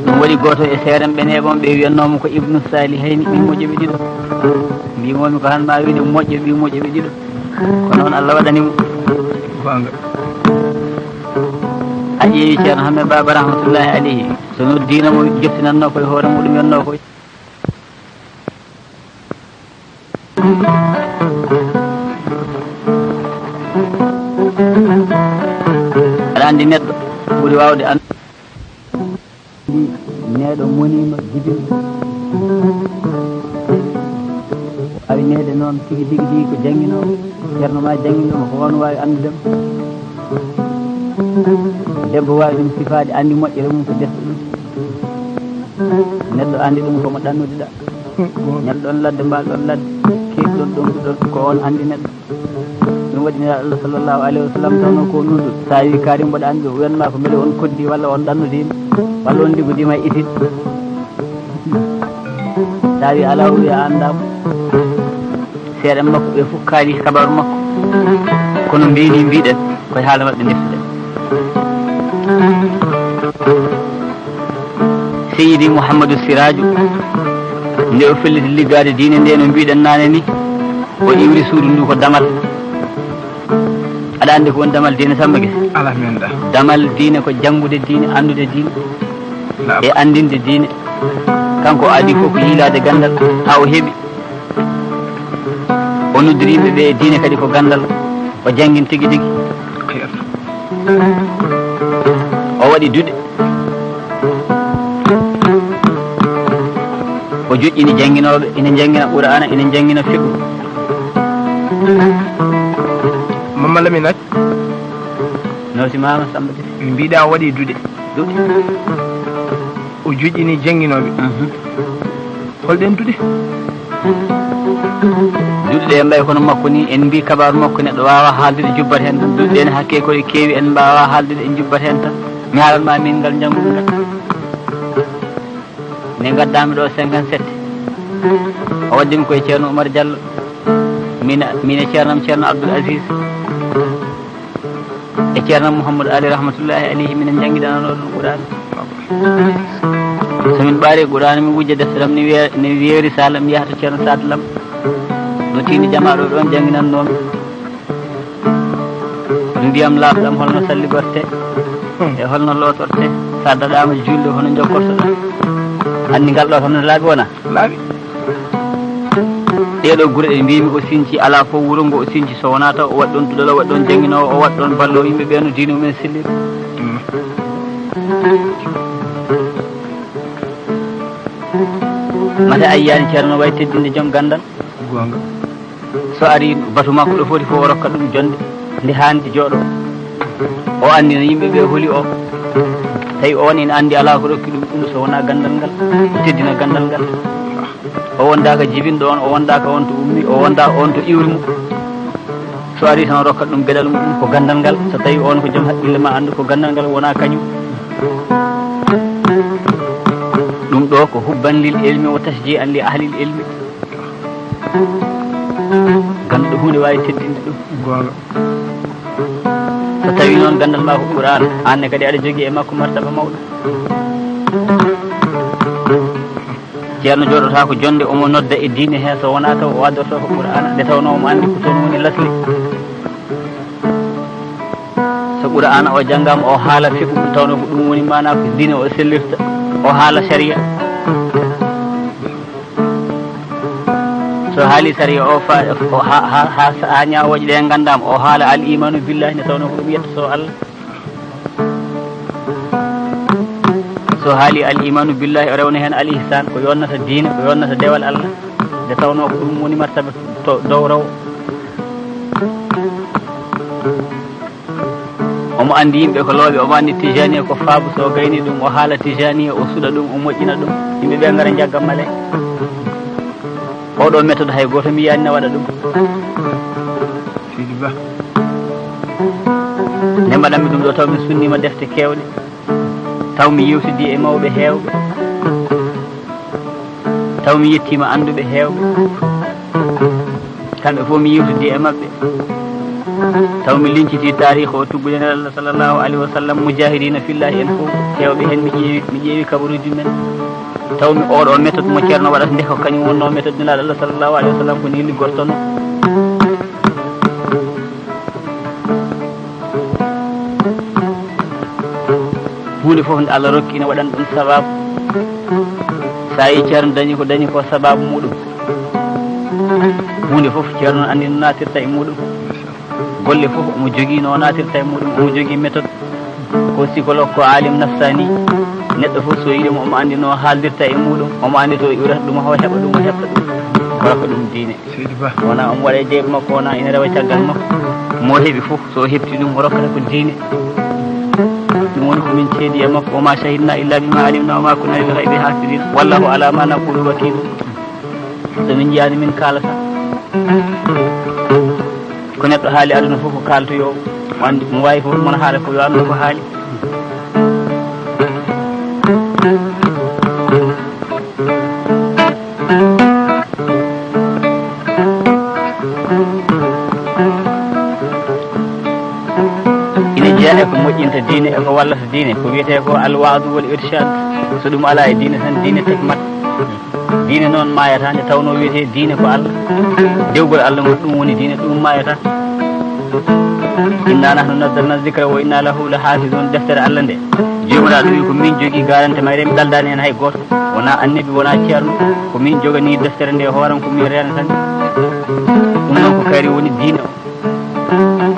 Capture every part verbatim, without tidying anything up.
Ɗum waɗi gooto e seerenɓe neeɓon ɓe wiyannoo mo ko Ibnu Saalihayni, ɓii moƴƴo ɓe ɗiɗo. Mbiimoomi ko han maa wiide moƴƴo ɓii moƴƴo ɓe ɗiɗo. Ko noon Allah waɗani mo. Goonga. A ƴeewi Ceerno Hammet Baaba rahmatullahi alayhi, so noddiino mo, jottinannoo koye hoore muɗum, wiyannoo ko Aɗa anndi neɗɗo ɓuri waawde an-, neɗɗo moniima jibinɗo. Awi nehde noon tigi tigi tigi ko jannginoowo, ceerno ma jannginɗo mo, ko on waawi anndude mo. Debbo waawi ɗum sifaade, anndi moƴƴere mum ko desɗo ɗum. Neɗɗo anndi ɗum ko mo ɗannude ɗa. Nelɗon ladde, mbaalɗon ladde, keewɗon ɗomɗuɗon, ko on anndi neɗɗo. Ɗum waɗi Nelaaɗo Allah sallallahu alayhi wa sallam, tawno ko noddu. So a wi kaari mboɗo anndi, o wiyan ma ko mbele on koddi walla on ɗannude yimɓe, walla on liggodiima e itin. So a wi alaa, o wiya a anndaama. Seeɗa makko ɓe fof kaali kabaaru makko. Kono mbiini mbiɗen, koye haala maɓɓe ndeftuɗen. Seydi Mouhamadou Siraju, nde o felliti liggaade diine nde, no mbiɗen naane ni, o iwri suudu ndu ko damal. Aɗa anndi ko woni damal diine, Samba Gese? Alaa, mi anndaa. Damal diine ko janngude diine, anndude diine, naam, e anndinde diine. Kanko o adii fof ko yiilaade ganndal, haa o heɓi. O noddiri yimɓe ɓe e diine kadi ko ganndal, o janngin tigi tigi. Xeer. O waɗi duɗe. O joƴƴini jannginooɓe, ina njanngina Qur'aana, ina njanngina fiqhu. Mama Lamine Ac. Nawti mama Samba Gese. Mbiɗa o waɗi duɗe. Duɗe. O joƴƴini jannginooɓe. Mhm. Holɗen duɗe? Duɗe ɗe mbay kono makko ni, en mbi kabaaru makko, neɗɗo waawa haaldude, jubbat heen tan. Duɗe ɗe ne hakke koye keewi, en mbaawa haaldude, en jubbat heen tan. Mi haalan ma min ngal njanngude ngal. Nde ngaddaami ɗo cinquante-sept, o waddi mi koye Ceerno Oumar Diallo, min, min e ceernam Ceerno Abdoul Aziz, e ceernam Mouhamadou Ali rahmatullahi alayhi, minen njanngidanano ɗum Qur'an. So min ɓaari Qur'an, mi wujja defte ɗam, ne wiye-, ne wiyeeri sala, mi yaha to Ceerno Saad Lam, no tiini jama ɗo, ɗon jannginannoomi. Ndiyam laaɓɗam holno salligorte, hmm, e holno lootorte. So a daɗaama juulde, hono njokkortoɗaa? Anndi ngal ɗo tan no laaɓi wona? Laaɓi. Ɗee ɗo gure ɗe mbiimi o sinci, alaa fof wuro ngo o sinci so wonaa taw o waɗi ɗoon duɗal, o waɗi ɗoon jannginoowo, o waɗi ɗoon balloowo yimɓe ɓee no diine mumen selliri. Hmm. Mate a yiyaani Ceerno no wayi teddinde joom ganndal? Goonga. So ari batu makko ɗo foti fof o rokka ɗum jonnde nde haandi jooɗo. O anndina yimɓe ɓe holi o. Tawi on ina anndi alaa ko rokki ɗum ɗum so wonaa ganndal ngal. O teddina ganndal ngal. O wondaaka jibinɗo on, o wondaaka on to ummi, o wondaaka on to iwri mo. So ari tan o rokka ɗum geɗal mum, ko ganndal ngal. So tawi on ko joom haqqille ma anndu ko ganndal ngal wonaa kañum. Ɗum ɗo ko hubban lil ilmi wa tashji'an li ahlil ilmi. Ganduɗo huunde waawi teddinde ɗum. Goonga. So tawi noon ganndal ma ko Qur'an, aan ne kadi aɗa jogii e makko martaba mawɗo. Ceerno jooɗotaako jonnde omo nodda e diine he, so wonaa taw o addorto ko Qur'an, nde tawnoo omo anndi ko toon woni lasli. So Qur'aana o janngaama, o haala fiqhu, tawnoo ko ɗum woni maanaa ko diine o sellirta, o haala sariya. So haali sariya o fa-, o ha, ha, ha, ha ñaawooje ɗe nganndaama, o haala al imaanu billahi, nde tawnoo ko ɗum yettoto Allah. So haali al imaanu billahi, o rewna heen al ihsan, ko yonnata diine, ko yonnata dewal Allah, nde tawnoo ko ɗum woni martaba to dow raw. Omo anndi yimɓe ko looɓe, omo anndi tijaniya ko faabu, so o gayni ɗum, o haala tijaniya, o suɗa ɗum, o moƴƴina ɗum, yimɓe ɓe ngara njagga male. Oɗo méthode hay gooto mi yiyaani na waɗa ɗum. Sidi Ba. Nde mbaɗanmi ɗum ɗo, taw mi sunniima defte keewɗe, taw mi yewtidi e mawɓe heewɓe, taw mi yettiima annduɓe heewɓe. Kamɓe fof mi yewtidi e maɓɓe. Taw mi linciti taariikh o tuggude Nelaaɗo sallallahu alayhi wa sallam, mujahidina fillahi en fof, heewɓe heen mi ƴeewi, mi ƴeewi kabaruuji men. Taw mi oɗo méthode mo Ceerno waɗata nde ko kañum wonnoo méthode Nelaaɗo Allah sallallahu alayhi wa sallam, ko ni liggortono. Huunde fof nde Allah rokki ina waɗan ɗum sababu. Sa yi Ceerno dañi ko dañi ko sababu muɗum. Huunde fof Ceerno anndi no natirta e muɗum. Golle fof omo jogii no o natirta e muɗum, omo jogii méthode. Ko psychologue, ko alim nafsani. Neɗɗo fof so yiɗi mo, omo anndi no haaldirta e muɗum, omo anndi to iwrata ɗum, o heɓa ɗum, o heɓa ɗum. Wala ko ɗum diine. Seydi Ba. Wona omo waɗa e jeyɓe makko, wona ina rewa caggal makko. Mo heɓi fof, so o heɓti ɗum, o rokkata ko diine. Ɗum woni ko min ceedi e makko, "Wa ma shahidna illa bima alimna wa ma kunna lil ghaybi hafidin. Wallahu ala ma naqulu wakil." So min njiyaani min kaalata. Ko neɗɗo haali aduna fof ko kaaltoyo. Mo anndi, mo waawi fof, mo haala ko yo anndu ko haali. Ina jeyaa e ko moƴƴinta diine, e ko wallata diine, ko wiyetee ko alwaadu wal irshad. So ɗum alaa e diine tan, diine tekmat. Diine noon maayata, nde tawnoo wiyetee diine ko Allah. Dewgol Allah ngol, ɗum woni diine, ɗum maayata. Inna nahnu nazzalna zikra wa inna lahu la hafizun. Deftere Allah nde, Joomiraaɗo wi ko min jogii garante mayre, mi ɗaldaani heen hay gooto. Wonaa annabi, wonaa ceerno, ko min joganii deftere nde hooram, ko min reenata nde. Ɗum noon ko kayri woni diine o.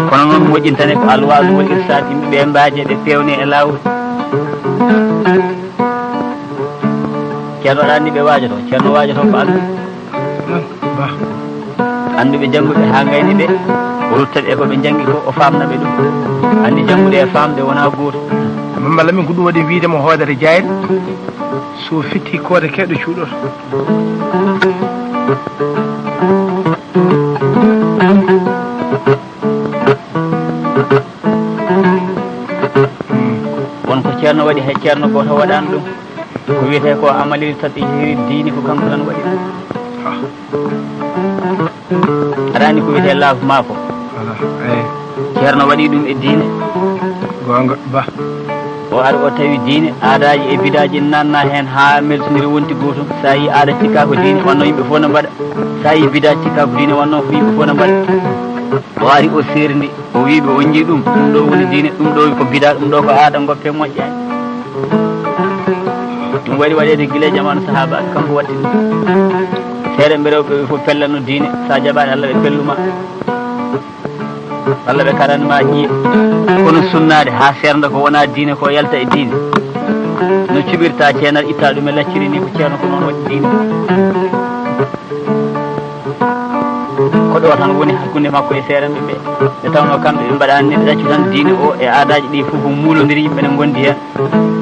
Kono noon moƴƴintane ko alwaadu wal irsaad, yimɓe ɓe mbaaje, ɓe peewne e laawol. Ceerno aɗa anndi ɓe waajoto, ceerno waajoto ko anndi. Ba. Annduɓe jannguɓe haa ngayni ɓe, o rutta ɓe ko ɓe njanngi ko, o faamna ɓe ɗum. Anndi janngude e faamde wonaa gootum. Mama Lamin ko ɗum waɗi wiyde mo hoodere jaayre, so fitti koode keɗo cuuɗoto. Won ko ceerno waɗi, hay ceerno gooto waɗaani ɗum. Ko wiyetee ko amalil tatihiri diini, ko kanko tan waɗi ɗum. Aɗa anndi ko wiyetee laafu maako? Voilà, eyi. Ceerno waɗi ɗum e diine. Goonga, Ba. O ari, o tawi diine, aadaaji e bidaaji ene naatna heen haa mbeltondiri wonti gootum. So a yii aada cikkaa ko diine, wonno yimɓe fof no mbaɗa. So a yii bidaaji cikkaa ko diine, wonno ko yimɓe fof no mbaɗa. O ari, o seerndi, o wii ɓe, on njii ɗum, ɗum ɗo woni diine, ɗum ɗo ko bidaa, ɗum ɗo ko aada, ngoppe moƴƴaani. Ɗum waɗi waɗeede gila e jamaanu sahaabaaɓe, kanko watti ɗum. Seeɗa ɓe rewɓe ɓe fof pellatno diine, so a jaɓaani Allah ɓe pelluma. Walla ɓe karanma ƴiye. Kono sunnaade haa seernda ko wonaa diine ko yalta e diine. No cuɓirta ceenal, itta ɗum e lacciri ni, ko ceerno ko noon waɗi diine. Ko ɗo tan woni hakkunde makko e seerenɓe ɓe. Nde tawnoo kamɓe ɓe mbaɗaani ni, ɓe ɗaccu tan diine o e aadaaji ɗi fof ko muulondiri, yimɓe ne ngondi heen.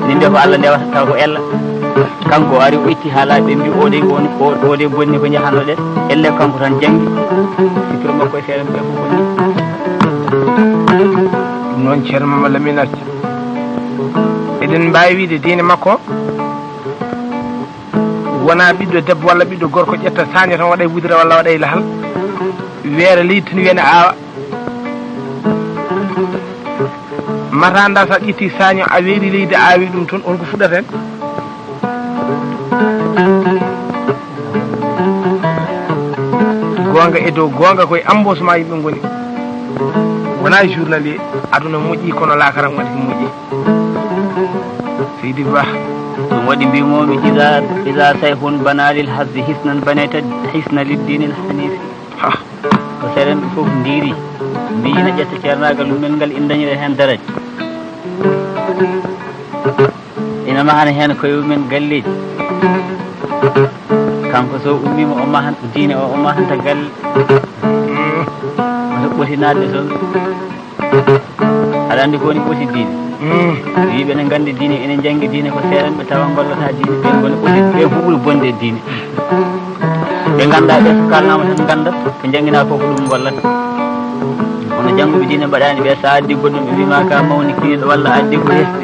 Min mbiya ko Allah ndewata taw ko ella. Kanko o ari o itti haalaaji ɓe mbi o de woni o, o de bonni ko njahannoɗen. Elle kanko tan janngi. Sipir makko e seerenɓe ɓe fof bonni. Ɗum noon ceerno Mama Lamine Arti. Eɗen mbaawi wiide diine makko wonaa ɓiɗɗo debbo walla ɓiɗɗo gorko ƴetta saaño tan waɗa e wudere walla waɗa e lahal. Weera leydi tan wiyana aawa. Mataw nda so a ƴetti saaño a weeri leydi a awi ɗum toon, on ko fuɗɗata heen? Goonga e dow goonga koye embauchement yimɓe ngoni. Wonaa journalier, aduna moƴƴi kono laakara waɗi ko moƴƴi. Seydi Ba. Ɗum waɗi mbimomi ida, ida sayhun bana lil hazzi hisnan banayta hisna lil dinil hanifi. Ha. Ko seerenɓe fof ndiiri, mbi ina ƴetta ceernaagal mum en ngal, ina dañira heen daraja. Ina mahana heen koye mum en galleeji. Kanko so ummiima o mahan, diine o, o mahanta galle. Mm. Oto ɓoti naatde toon. Aɗa anndi ko woni ɓoti diine? Mm. Wiiɓe ne nganndi diine, ene njanngi diine, ko seerenɓe tawa ngollata diine, ɓen ngoni ɓoti, ɓen fof ɓuri bonde e diine. Ɓe nganndaa ɓe so kaalnaama tan nganndat, ko njannginaa ko ko ɗum ngollata. Kono jannguɓe diine mbaɗaani ɓe, so a addi goɗɗum ɓe mbiima ka mawni kiiɗo walla a addi ko hesɗi.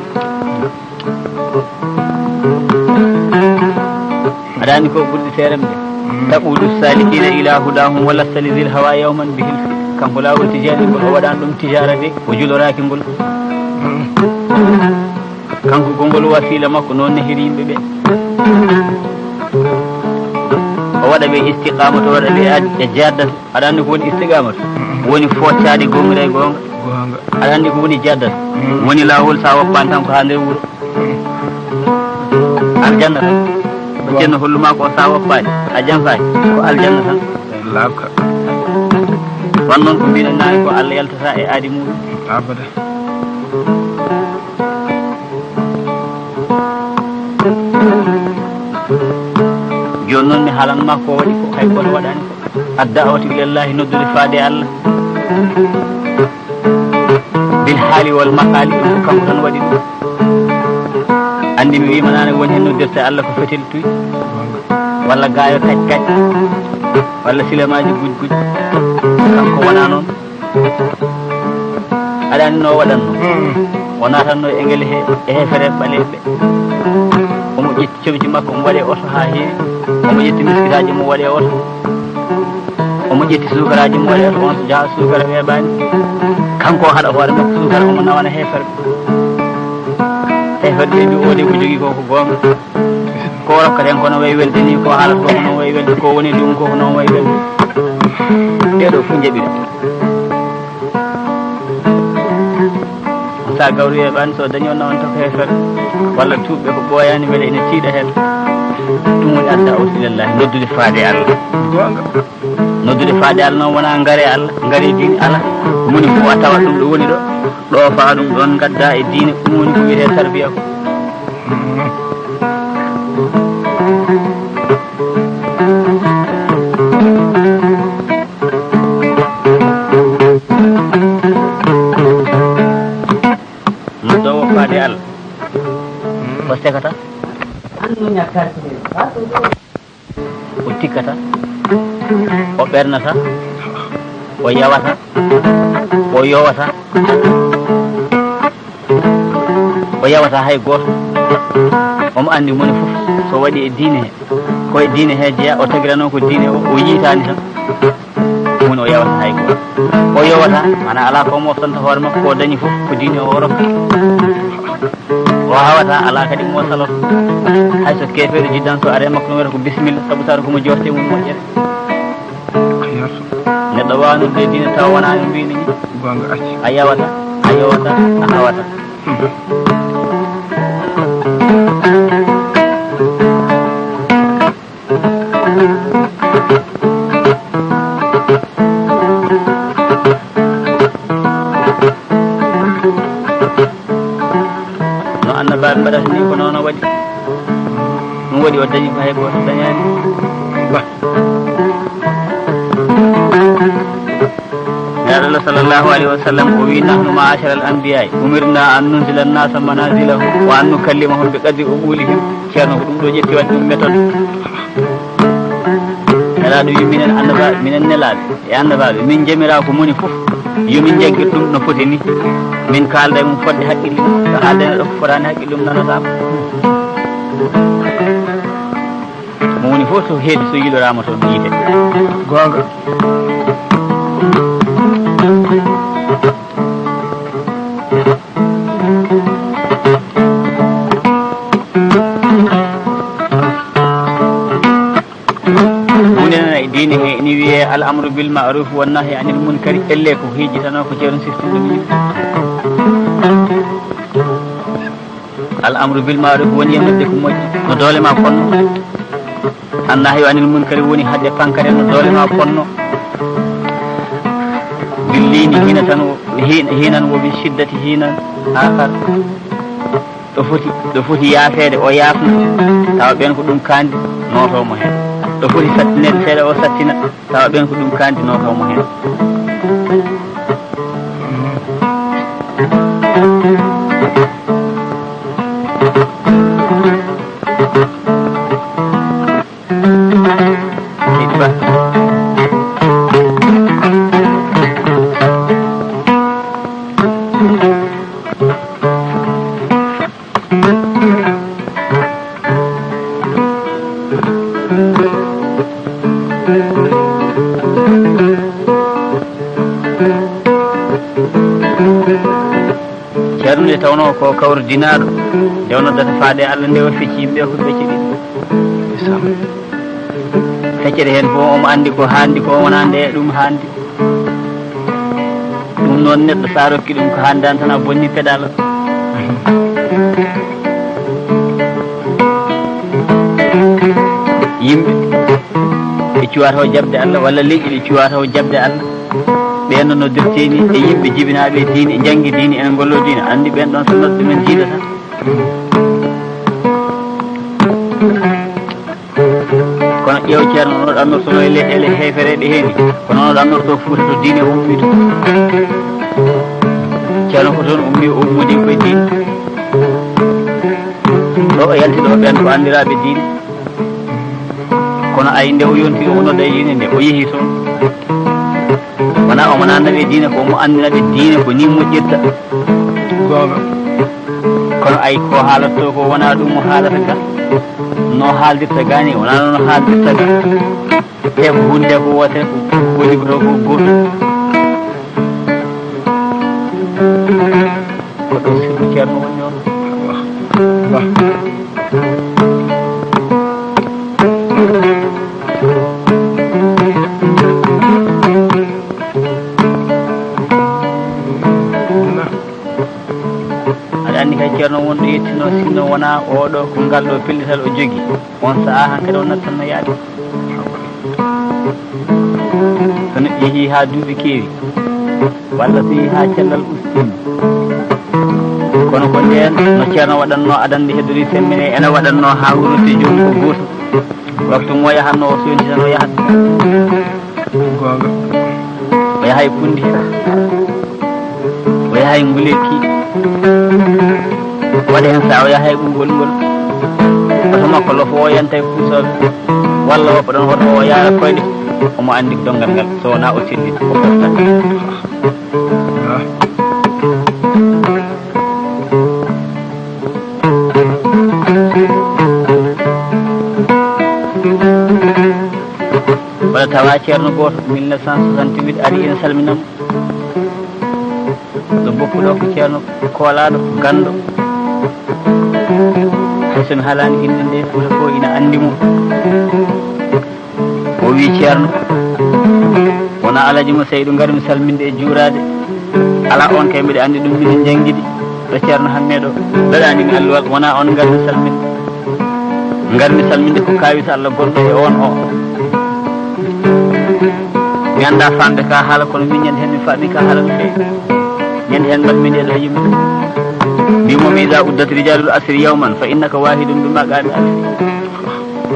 Aɗa anndi ko ɓurɗi seerenɓe? Mm. Taɓudu salikina ila hudahum wala salizil hawa yawman bihil. Kanko laawol tijaani ngol, o waɗaani ɗum tijaara de, o juloraaki ngol. Kanko ko ngol wasiila makko, noon nehiri yimɓe ɓe. O waɗa ɓe istiqaama, to waɗa ɓe ad-, e jadda. Aɗa anndi ko woni istiqaama? Woni foccaade goonga e goonga. Goonga. Aɗa anndi ko woni jadda? Woni laawol, sa woppaani tan ko haa nder wuro. Aljanna tan. Ko Ceerno hollu ma ko, sa woppaani, a janfaani, ko aljanna tan. Laabka. Wan noon ko mbiɗen naane ko Allah yaltata e aadi muɗum. Abada. Jooni noon mi haalan ma ko waɗi ko, hay kono waɗaani ko. Ad-da'watu ilallahi, noddude faade Allah. Bil haali wal maqaali, ɗum ko kanko tan waɗi ɗum. Anndi mi wiima naane woni heen noddirta Allah ko fetel tuy, walla gaayo kac kac, walla silamaaji guj guj. Kanko wonaa noon. Aɗa anndi no o waɗatno? Mm. O naatatno e ngel he, e heefere ɓaleeɓe. Omo ƴetti comci makko, omo waɗe oto haa heewi. Omo ƴetti miskitaaji, omo waɗe oto. Omo ƴetti suukaraaji, omo waɗe oto. On so jaha suukara weeɓaani. Kanko o haɗa hoore makko suukara, omo nawana heefere. Heefere ɓe mbi o de ko jogii ko, ko goonga. Ko rokkata en ko no wayi welde ni, ko haalata ko ko no wayi welde, ko woni ɗum ko ko no wayi welde. Ɗee ɗoo fof njaɓi ɗum. Sa gawri weeɓaani, so dañi on nawanta ko heefere, walla tuuɓɓe ko ɓooyaani, mbele ina tiiɗa heen. Ɗum woni ad-da'watu ilallahi, noddude faade Allah. Goonga. Noddude faade Allah noon wonaa ngare Allah, ngare diine Allah. Moni fof a tawat ɗum ɗo woni ɗo, ɗo faa ɗum ɗoon ngadda e diine, ɗum woni ko wiyetee tarbiya ko. Noddoowo faade Allah. Ko sekata? O tikkata. O ɓernata. O yawata. O yowata. O yawata hay gooto. Omo anndi moni fof so waɗi e diine he, ko e diine he jeya, o tagirano ko diine o, o yiitaani tan. Moni o yawata hay gooto. O yowata, mana alaa ko moftanta hoore makko, ko dañi fof ko diine o rokka. O hawata, alaa kadi mo saloto. Hay so keefeeɗo jiddan so are makko no wiyata ko bisimilla, sabu tawata ko mo jorte mum moƴƴere. Neɗɗo waawa noddude diine tawa wonaa no mbiimi ni. Goonga acci. A yawata, a yowata, a hawata. No annabaaɓe mbaɗata ni, ko noon o waɗi. Ɗum waɗi o dañi ko hay gooto dañaani. Ba. Nelaɗo Allah sallallahu alayhi wa sallam o wi: "Nahnu ma'ashara al-anbiya umirna an nunzila an-nasa manazilahum wa an nukallimahum bi qadri uqulihim." Ceerno ko ɗum ɗo ƴetti waɗi ɗum méthode. Nelaɗo wi: "Minen annaba, minen nelaɓe e annabaaɓe, min njamira ko moni fof, yo min njaggir ɗum no foti ni. Min kaalda e mum fodde haqqille mum, so haalde neɗɗo ko fotaani haqqille mum nanataako." Mo woni fof so heedi, so yiiloraama toon yiite. Goonga. Wonana e diine he ina wiyee al amru bil ma'ruf wa nahyi anil munkari, elle ko heeji tan o ko ceerno siftinɗo min. Al amru bil ma'ruf woni yamrude ko moƴƴi no doole ma ponno. An nahyu anil munkari woni haɗde pankare no doole ma ponno. Bil liini hiina tan o, hiina, hiinan wo bi shiddati hiinan akhar. Ɗo foti, ɗo foti yaafeede o yaafna, tawa ɓeen ko ɗum kaandi nootoo mo heen. Ɗo foti sattineede seeɗa o sattina, tawa ɓeen ko ɗum kaandi nootoo mo heen. Seydi Ba. Ceerno nde tawnoo ko kawru dinaaɗo, nde o noddata faade Allah, nde o fecci yimɓe ko ɓe ceɗi. Feccere heen fof omo anndi ko haandi ko wonaa nde ɗum haandi. Ɗum noon neɗɗo so a rokki ɗum ko haandi tan a bonni peɗala. Yimɓe ɓe cuwata o jaɓde Allah walla leyɗe ɗe cuwata o jaɓde Allah. Ɓeen no noddirteeni e yimɓe jibinaaɓe e diine, njanngi diine, ene ngolloo diine. Anndi ɓeen ɗoon so nodde men jiida tan. Kono ƴeew ceerno no ɗannortono e leyɗeele heefereeɓe heeni, kono no ɗannorto Fuuta to diine ummi to. Ceerno ko toon ummi, o ummodi koye diine. Ɗo o yalti ɗo ɓeen ko anndiraaɓe diine. Kono ay nde o yonti o nodda e diine nde o yehi toon. Wona omo nanna ɓe diine ko omo anndina ɓe diine ko ni moƴƴirta. Goonga. Kono ay ko haalatto ko wona ɗum o haalata ga. No haaldirta ga ni wona noon haaldirta ga. Te ko hunde ko wotere ko woni ko ɗo ko gooto. Ko ɗo sirru ceerno woni noon. Bah. Aɗa anndi kay ceerno wonɗo yettino sinno wona oɗo ko ngal ɗo pellital o jogi. On sahaa hankadi o nattanno yaade. So neɗɗo yehii haa duuɓi keewi, walla so yehii haa cellal ustii, kono ko ndeen no ceerno waɗatnoo adannde heddori semmine, ene waɗatnoo haa wurti joom ko gooto. Waktu mo yahatnoo o soynti tan o yahat. Goonga. O yahay Kundi. O yahay Ngulekki. Waɗi heen so o yahay ɓuuɓol ngol. Oto makko lofo o yanta e puusooɓe. Walla woɓɓe ɗon hoto o yaara koyɗe. Omo anndi donngal ngal. So wonaa o telliti o foftata. Wala tawa ceerno gooto mille neuf cent soixante-huit ari ene salminam. Ɗo bokkuɗo ko ceerno koolaaɗo ganndo. Hay so mi haalaani innde nde Fuuta fof ina anndi mo. O wii ceerno wona Alhaji mo Seydu ngarmi salminde e juuraade. Alaa on kay mbiɗa anndi ɗum minen njanngiɗi. Ɗo ceerno Hammeeɗo mbeɗaani mi alluwal wona on ngarmi salminde. Ngarmi salminde ko kaawis Allah gonɗo e on o. Mi anndaa faamde ka haala kono min ñande heen mi faami ka haala no feewi. Ñande heen mbaɗmi nde ɗo yimɓe. Mbimomi ida uddat rijalul asri yawman fa innaka wahidun bi maqami alfi.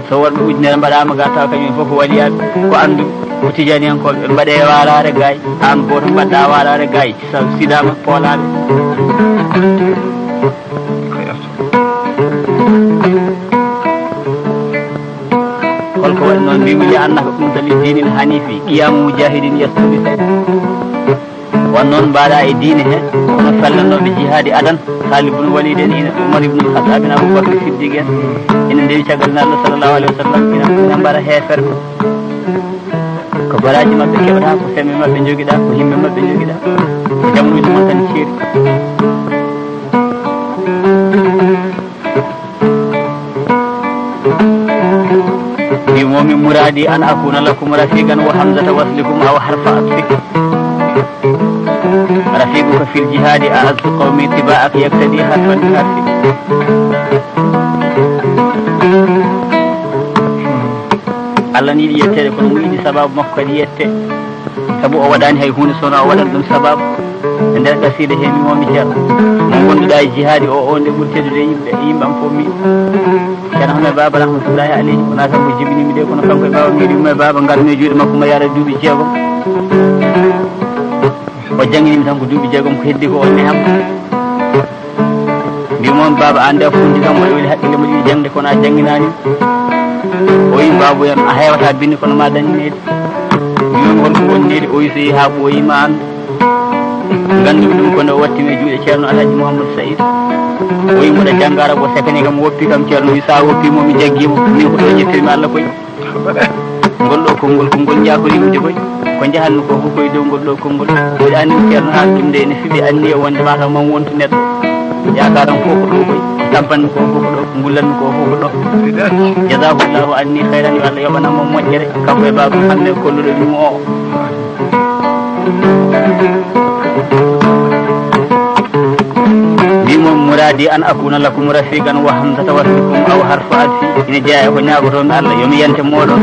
So worɓe ujunere mbaɗaama ga taw kañum fof ko waliyaaɓe ko anndu ko tijaniyankooɓe ɓe mbaɗe waalaare gaay aan gooto mbaɗɗa waalaare gaay. Sa sidaama poolaaɓe. Holko waɗi noon mbimi li annaka ɗum tali diinil hanifi qiyamu mujahidin yasturi. Wan noon mbaɗa e diine he kono fellanoɓe jihaadi adan. Khalid ibn Walid en ina Umar ibn Khattab en Abubakar Siddiq en ina ndewi caggal Nelaaɗo sallallahu alaihi wasallam ina ina mbara heeferɓe. Ko baraji maɓɓe keɓata ko sembe maɓɓe jogiɗa ko himɓe maɓɓe jogiɗa. Ko jammuji mon tan ceeri. Mbimomi muradi an akuna lakum rafiqan wa hamzata waslikum aw harfa atfi. Rafiquka fil jihadi a'azzu qawmi tiba'ak yaktadi harfan bi harfi. Allah ni yiɗi yetteede kono mo yiɗi sababu makko kadi yette. Sabu o waɗani hay huunde sona o waɗan ɗum sababu. E nder qasida he mi momi ceerno mo gonduɗa e jihaadi o o nde ɓuri teddude yimɓe yimɓe am fof mi. Ceerno Ahmed Baba rahmatullahi alayhi wona kanko jibinimi de kono kanko e baba miɗi umma e baba ngarmi e juuɗe makko mo yara duuɓi jeegom. O jannginimi tan ko duuɓi jeegom ko heddi ko o neham. Mbimomi baba an de a fundi kam o weli haqqille mo ɗiɗi jangde kono a jannginani. O wi babu yam a hewata binde kono ma dañinede. Mbimomi holko wonnede o wi so yehi ha ɓooyima an. Ngannduɗo ɗum ko nde o wattimi e juuɗe ceerno Alhaji Mouhamadou Saïd. O wi mboɗo jannga Arab o sakani kam woppi kam ceerno wi sa woppi mo mi jaggimo min ko ɗo ƴettirmi Allah koy. Ngol ɗo konngol ko ngol jaako riwude koy. Ko njahanmi ko fof koye dow ngol ɗo konngol. Mbiɗa anndi Ceerno Hakim nde ene fiɓi anniya wonde mataw mami wontu neɗɗo. Yaakaaram fof ko ɗo koy. Ko tampanmi ko fof ko ɗo. Ko ngullanmi ko fof ko ɗo. Jazaahullahu anni khayran, yo Allah yoɓanam mo moƴƴere. Kanko e baabam hannde kolluɗo ɗum o. Mbimo muradi an akuna lakum rafiqan wa hamzata waslikum aw harfu atfi. Ina jeeya e ko ñaagotomi Allah, yo mi yante mooɗon.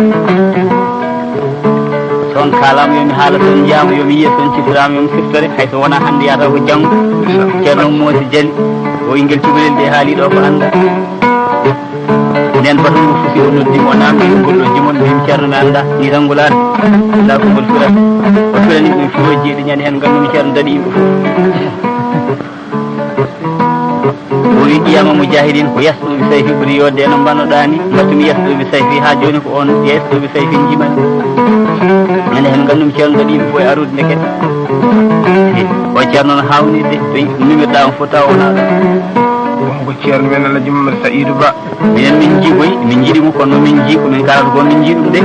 So on kaalaama, yo mi haala, so on njiyaama, yo mi yiya, so on ciftoraama, yo mi siftore. Hay so wonaa hannde, yaata ko janngo. Ceerno Moosi Jali, o ingel cukalel ɗe haali ɗo ko annda. Nden batu mo fusi, o noddi mo, o namdi ɗum, ngol ɗo jimon, mbimi, "Ceerno, mi annda, ni tan ngol ari. Annda ko ngol firata." O firani ɗum firoji jeeɗi, ñande heen nganndu-mi Ceerno daɗi yimɓe fof. O wi, "Qiyama mujahidin ko yasɗo bi sayfi ɓuri yodde e no mbannoɗaa ni. Mbattu mi yasɗo bi sayfi, haa jooni ko on yasɗo bi sayfi njimani." Ñande heen nganndu-mi Ceerno daɗi yimɓe fof e arude ndeke. O Ceerno no haawnirde, to numirɗaa on fof tawa wonaa ɗo. Won ko Ceerno men Alhaji Mamadou Saïdou Ba. Minen min njiigoy, min njiɗi mo, kono min njii ko min kalata ko min njii ɗum de.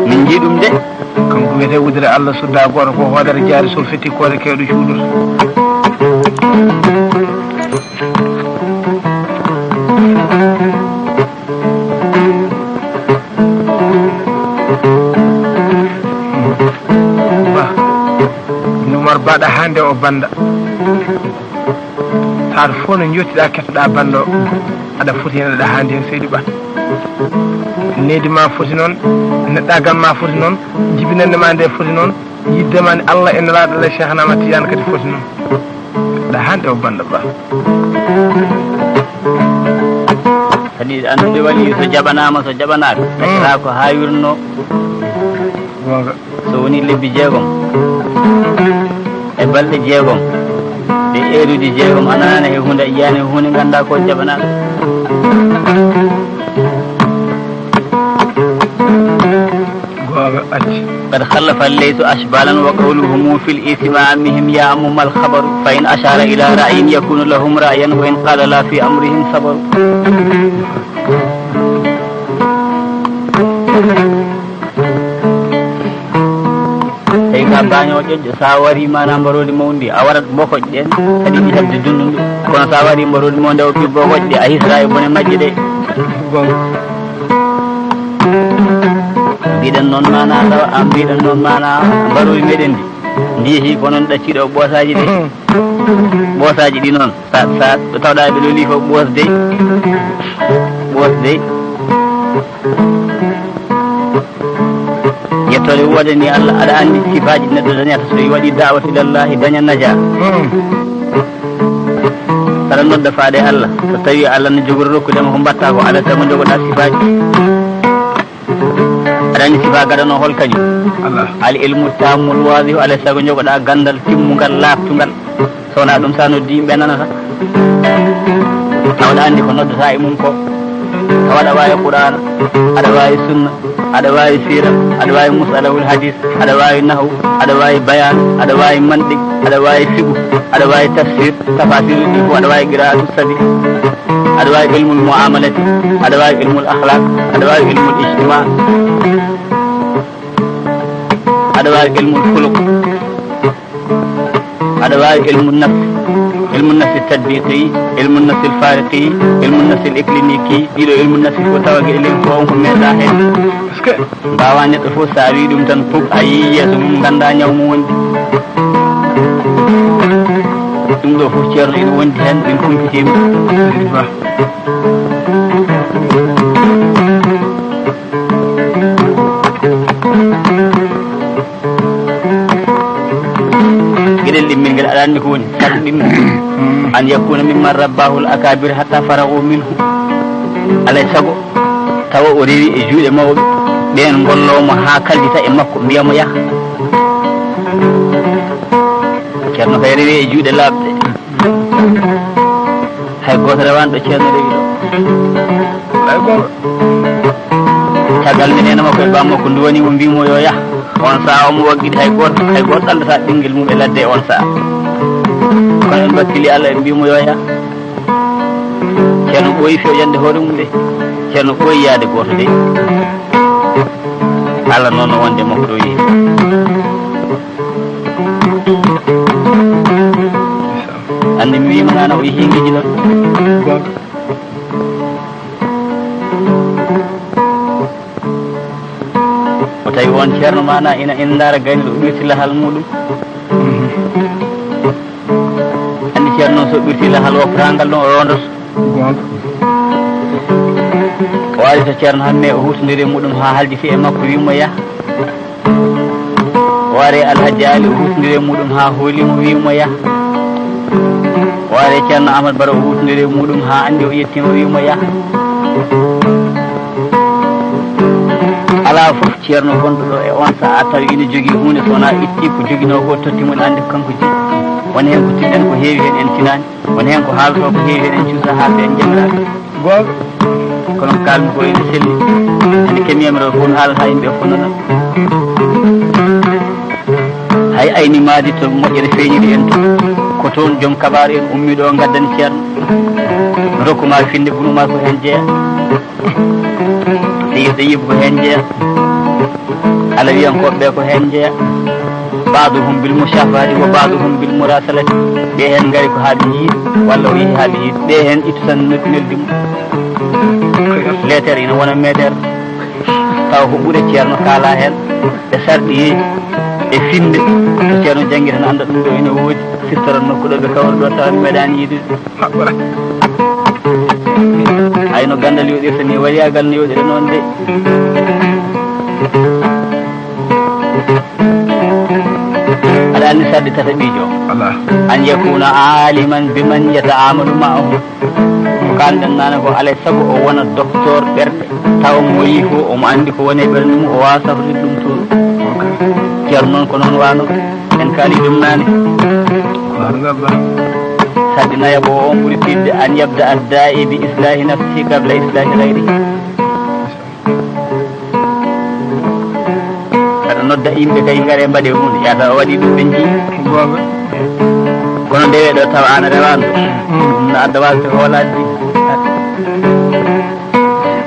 Min njii ɗum de. Kanko wiyetee wudere Allah sudda gooto ko hoodere jaari sol fetti koode kewɗo cuuɗoto. Ba. Numar baɗa hande o banda. Taar fof no njottiɗaa, kettoɗaa banndo, aɗa foti heen, aɗa haandi heen, seydi Ba. Needi ma foti noon, neɗɗaagal ma foti noon, jibinannde ma nde foti noon, yidde ma nde Allah e Nelaaɗo Allah Cheikh Ahmad Tidiane kadi foti noon. Aɗa haandi o banndo Ba. Kadi anndude wali so jaɓanaama, so jaɓanaaka, mm, taccata ko haa wirno. Goonga. So woni lebbi jeegom e balɗe jeegom, ɗe eeruji jeegom, a nanaani he huunde, a yiyaani he huunde, nganndaa ko jaɓanaaɗo. Goonga, acci. قد خلف الليث أشبالا وقوله في الإثم عمهم يعم ما الخبر، فإن أشار إلى رأي يكون لهم رأيا، وإن قال لا في أمرهم صبر. Tawi ka baaño ƴoƴƴo, sa wari mana mbaroodi mawndi, a warat bokoƴ ɗen, kadi ɗi heɓde dundundu. Kono sa wari mbaroodi mawndi, a woppi bokoƴ ɗe, a hisra e bone majje ɗe. Goonga. Mbiɗen noon mana tawa, a mbiɗen noon mana mbaroodi meɗen ndi. Ndi yehi ko noon ɗacciɗo ɓoosaaji ɗe. Ɓoosaaji ɗi noon, sa, sa tawɗa ɓe loli fof, ɓoos dey. Ɓoos dey. Yettoode woodani Allah, aɗa anndi sifaaji neɗɗo dañata so waɗi da'wat ilallahi, daña naja. Hmm. Saɗa nodda faade Allah, so tawi Allah no jogori rokkude ma ko mbatta ko, aɗa tawi mo jogoɗa sifaaji. Aɗa anndi sifa gadano hol kañum? Allah. Al ilmu tammul wadihu, alay sago jogoɗa gandal timmungal, laaɓtungal. So wonaa ɗum, sa noddi yimɓe nanata. Tawa aɗa anndi ko noddata e mum ko. Tawa aɗa waawi Qur'aana, aɗa waawi sunna, aɗa waawi siira, aɗa waawi musalahul hadis, aɗa waawi nahwu, aɗa waawi bayaan, aɗa waawi mantiq, aɗa waawi fiqhu, aɗa waawi tafsir, tafasiruuji ɗi fof, aɗa waawi qiraatu sabi, aɗa waawi ilmul muamalati, aɗa waawi ilmul akhlaq, aɗa waawi ilmul ijtima, aɗa waawi ilmul khuluq. Aɗa waawi ilmu nafsi, ilmu nafsi tatbiqi, ilmu nafsi fariqi, ilmu nafsi clinique, ɗiɗo ilmu nafsi fof tawa geɗe ɗen fof on ko meeɗa heen. Parce que mbaawa neɗɗo fof, sa wi ɗum tan, pop, a yii yeeso mum, ngannda ñaw mum wondi. Ɗum ɗo fof, Ceerno, ina wondi heen, min kumpitima. Geɗel ɗimmel ngel, aɗa anndi ko woni? Saɗu ɗimmel. An yakuna mimman rabbahul akabir hatta faragu minhu. Alay sago tawa o rewi e juuɗe mawɓe ɓeen, ngollo mo haa kaldita e makko, mbiya mo yaha. Ceerno kay rewi e juuɗe laaɓɗe. Hay gooto rewaani ɗo Ceerno rewi ɗo. Hay gooto. Caggal nde neene makko e baam makko nduwani mo, mbii mo yo yah. On sa'a omo waggiɗi, hay gooto, hay gooto ɗaldata ɓinngel mum e ladde e on sa'a. Kono en mbakkili Allah, en mbii mo yo yah. Ceerno ɓooyi fewjande hoore mum de. Ceerno ɓooyi yaade gooto de. Allah noon no wonde makko ɗo yehi. Hannde mi wiima nana o yehi ngejilal. Goonga. O tawi on ceerno mana ina, ina ndaara gaynel, o ɓirti lahal muɗum. Mhm. Anndi ceerno noon so ɓirti lahal o, parangal ɗon o rondoto. Goonga. O ari to ceerno Hamme, o huutondiri e muɗum haa haljiti e makko, wiimo yah. O ari e Alhaji Ali, o huutondiri e muɗum haa hooli mo, wiimo yah. O ari e ceerno Ahmad Baro, o huutondiri e muɗum haa anndi o yettiima, wiimo yah. Alaa fof ceerno gonɗo ɗo e on sahaa tawi ina jogii huunde so wonaa itti ko joginoo ko totti mo, ina anndi ko kanko jogii. Won heen ko tinɗen ko heewi heen en tinaani, won heen ko haalotoo ko heewi heen en cuusaa haalde en njamiraaka. Goonga. Kono ko kaalmi ko ene selli. Ene kemiyam rew fof no haalata yimɓe fof nana. Hay ayni maadi to moƴƴere feeñiri en to. Ko toon joom kabaar en ummi ɗo ngaddani ceerno. Rokku ma finde bunu ma ko heen jeeya. Seydi Tayyib ko heen jeeya. Alawiyankooɓe ɓe ko heen jeeya. Baaduhum bil mushafahati wa baaduhum bil murasalati. Ɓe heen ngari ko haa ɓe njii, walla o yehi haa ɓe njii. Ɓe heen ittu tan noddi, neldi mum. Leetere ina wona meetere. Tawa ko ɓure ceerno kaala heen. E sarɗiyeeji, e finde. So ceerno janngi tan annda ɗum ɗo ina woodi. Siftoran nokku ɗo ɓe kawri ɗo tawa mi meeɗaani yiide. Haɓɓora. Hayno ganndal yoɗirta ni, wariyagal no yoɗira noon de. Aɗa anndi sarɗi tataɓiijo. Alaa. An yakuna aliman biman yataamalu ma'ahu. Ko kaalɗen nane ko alay sago o wona docteur ɓerɗe. Tawa mo o yii fof omo anndi ko woni e ɓernde mum, o waawa safrude ɗum toon. Ok. Ceerno noon ko noon waano. En kaali ɗum nane. Ko an gabba. Sarɗi nayaɓo o, on ɓuri tiiɗde, an yabda adda'i bi islahi nafsihi qabla islahi ghayrihi. Aɗa nodda yimɓe kay, ngare mbaɗe huunde, yata o waɗi ɗum ɓe njii. Goonga. Kono ndewe ɗo tawa an a rewaano. Mm. Ɗum no adda wasde hoolaade ɗi.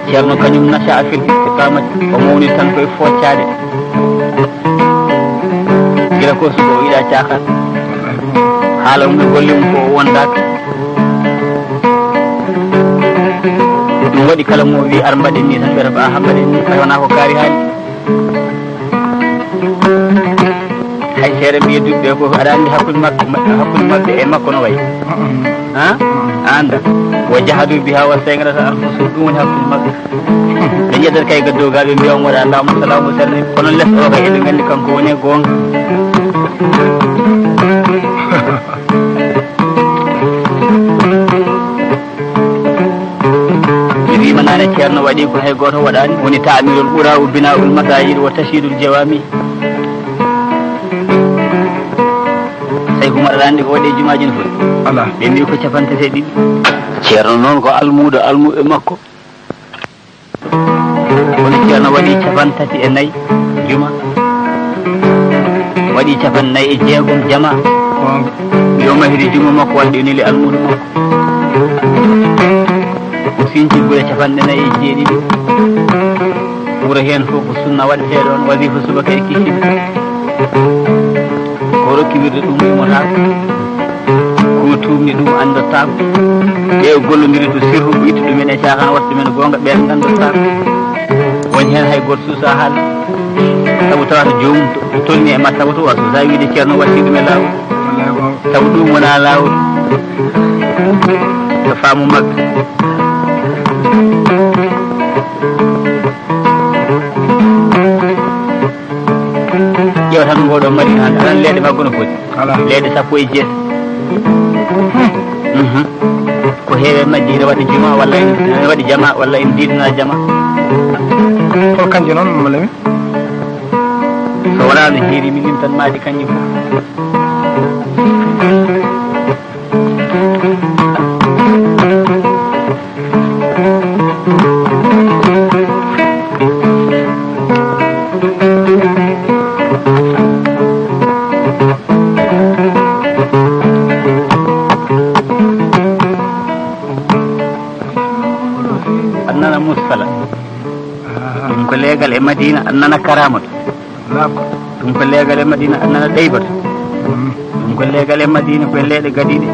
Ceerno kañum nasha'a fil istiqamati, o mawni tan koye foccaade. Gila ko suka o yiɗa caaxaan. Haala mum e golle mum ko o wondaaka. Ɗum waɗi kala mo wi ar mbaɗen ni tan ɓe tawa ha mbaɗen ni, tawa wona ko kaari haali. Hay seeɗa mbiya duɓɓe ko aɗa anndi hakkunde makko, hakkunde maɓɓe e makko no wayi. Ha? A annda. Wa jahadu biha wa sayqanata anfusuhum, ɗum woni hakkunde maɓɓe. Ɓe njeddat kay gaddo ga ɓe mbiya on waɗa laamu salaamu sarri. Kono les o kay eɗen anndi kanko woni e goonga. Mi wiima nane ceerno waɗi ko hay gooto waɗaani, woni ta'mirul qura wa bina'ul masajid wa tashyidul jawami. Sey ko mbaɗaɗa anndi ko waɗi e jumaaji no foti? Alaa. Ɓe mbi ko capantati e ɗiɗi. Ceerno noon ko almuudo almuɓɓe makko. Kono ceerno waɗi capantati e nayi juma, waɗi capannay e jeegom jama. Goonga. Yo mahiri juma makko waɗi neli almuudo makko. O sinci gure capanɗe nayi e jeeɗiɗi. Wuro heen fof ko sunna waɗetee ɗoon, wasifa subaka e kikiiɗe. Ko rokki wirde ɗum yummotaako. Ko tuumni ɗum anndotaako. Ɓe o gollondiri to sirru, o itti ɗumen e caaxaan, watta ɗumen goonga, ɓeen nganndotaako. Woni heen hay gooto suusa haala. Sabu tawata joomum to, tolni e martaba to, o suusa wiide ceerno watti ɗum e laawol. Wallaay goonga. Sabu ɗum wonaa laawol. Ko faamu maɓɓe. Ƴeew tan ngoɗo Madina hannde, aɗa anndi leeɗe maggo no foti? Alaa. Leeɗe sappo e jeetati. Mhm. Ko heewi e majji ina waɗi juma walla ina waɗi jama walla ina diidina jama. Hol kanji noon, Mama Lamine? So wonaa no heeri mi limtan maaji kanji fof. Aɗa nana musfala. Ɗum ko leegal e Madina, aɗa nana karamatu. Ɗum ko leegal e Madina, aɗa nana ɗeybatu. Ɗum Koye leegal e Madina, koye leeɗe gadiiɗe.